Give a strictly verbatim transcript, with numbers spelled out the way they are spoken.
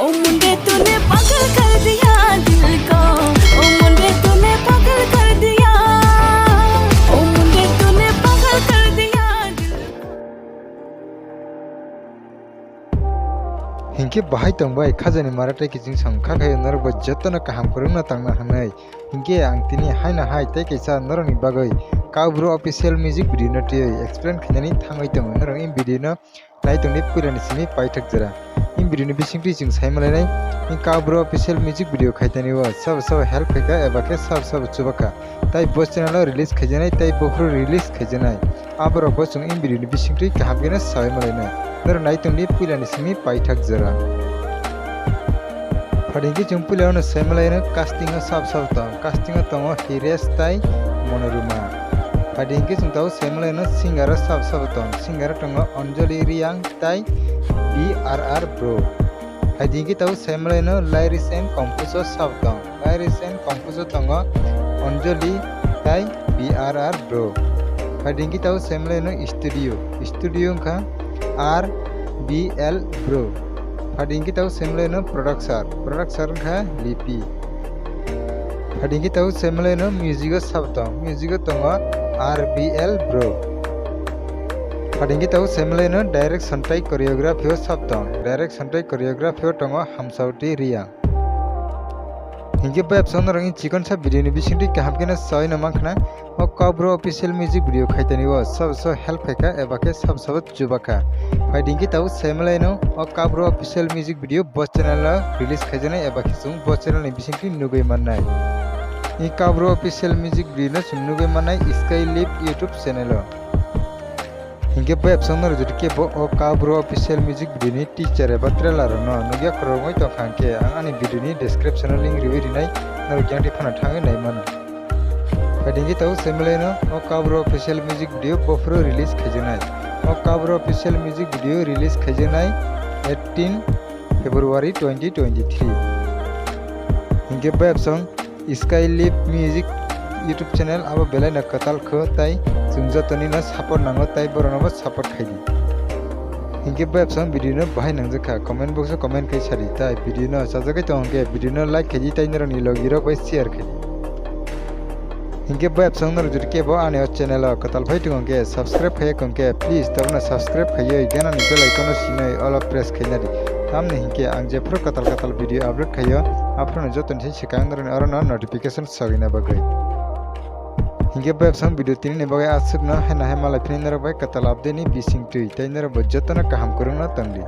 ओ मुंडे तूने पागल कर दिया दिल को, ओ मुंडे तूने पागल कर दिया, ओ मुंडे तूने पागल कर दिया दिल को। Hinkhe bahai tong bai khajani mara tei kiching song kha khayo norok bo jotono kaham kwrwngno tangna hwnwi. Hinkhe ang tini haino hai tei kaisa norokni bagwi Kaubru official music video no twiwi explain khainani thangwi tongo. Norok in video no naitongni puilani simi paithak jora. In video ni bisingtwi chwng sai malainai, in Kaubru official music video khaitani o sabo sabo help khaikha eba khe sabo sabo chubakha. Tai bo channel o release khaijaknai, tai bophuru release khaijaknai. Aborok bo chwng in video ni bisingtwi kaham kheno sai malainai. Norok naitongni puilani simi paithak jora. Phadingkhe chwng puila ono sai malaino casting o sabo sabo tong. Casting o tongo Hires tai Monoruma. Phadingkhe chwng tabuk sai malaino singer o sabo sabo tong. Singer o tongo Anjali Reang tai B R R Bro. Phadingkhe tabuk sai malaino lyrics and compose o sabo tong. Lyrics and compose o tongo Anjali tai B R R Bro. Phadingkhe tabuk sai malaino studio. Studio wngkha R B L Bro. Phadingkhe tabuk sai malaino producer. Producer wngkha Lipi. Phadingkhe tabuk sai malaino music o sabo tong. Music o tongo R B L Bro. Phadingkhe tabuk sai malaino direction tai choreography o sabo tong. Direction tai choreography o tongo Hamsaoti Reang. Hinkhe bai absong norokni chikonsa video ni bisingtwi kaham kheno sawi no mankha na. O Kaubru official music video khaitani o sabo sabo help khaikha eba khe sabo sabo chubakha. Phai dinkhe tabuk sai malaino o Kaubru official music video bo channel o release khaijaknai eba khe chwng bo channel ni bisingtwi nugwi mannai. I Kaubru official music video no chwng nugwi mannai Sky Live YouTube channel o. Hinkhe bai absong norok jodi kebo o Kaubru official music video ni teaser eba trailer rokno nukya khoroknwi tongkha hinkhe ang ani video ni description o link riwi rinai, norok yang twi phano thangwi nai mano. Phai dinkhe tabuk sai malaino o Kaubru official music video bophuru release khaijaknai. O Kaubru official music video release khaijaknai eighteen February twenty twenty-three. Hinkhe bai absong Sky Live Music YouTube channel abo belai no kwtal kho tai chwng joto ni no support nango tai borok no bo support khai di. Hinkhe bai absong video no bahai nangjakha comment box o comment khai sadi tai video no chajagai tong hinkhe video no like khai di tai norok ni logi rok bai share khai di. Hinkhe bai absong norok jodi kebo ani o channel o kwtal phai tongo hinkhe subscribe khai ya hinkhe please tabukno subscribe khaiwi gana ni bell icon o sinai all o press khaina di. Tamni hinkhe ang jephru kwtal kwtal video upload khaio aphuru no joto ni Kang norokni oro no notification sogwina bagwi. Hinkhe bai absong video tini ni bagwi aswk no haino hai malai phini norok bai kwtal update ni bising twi tai norok bo joto no kaham kwrwng no tongdi.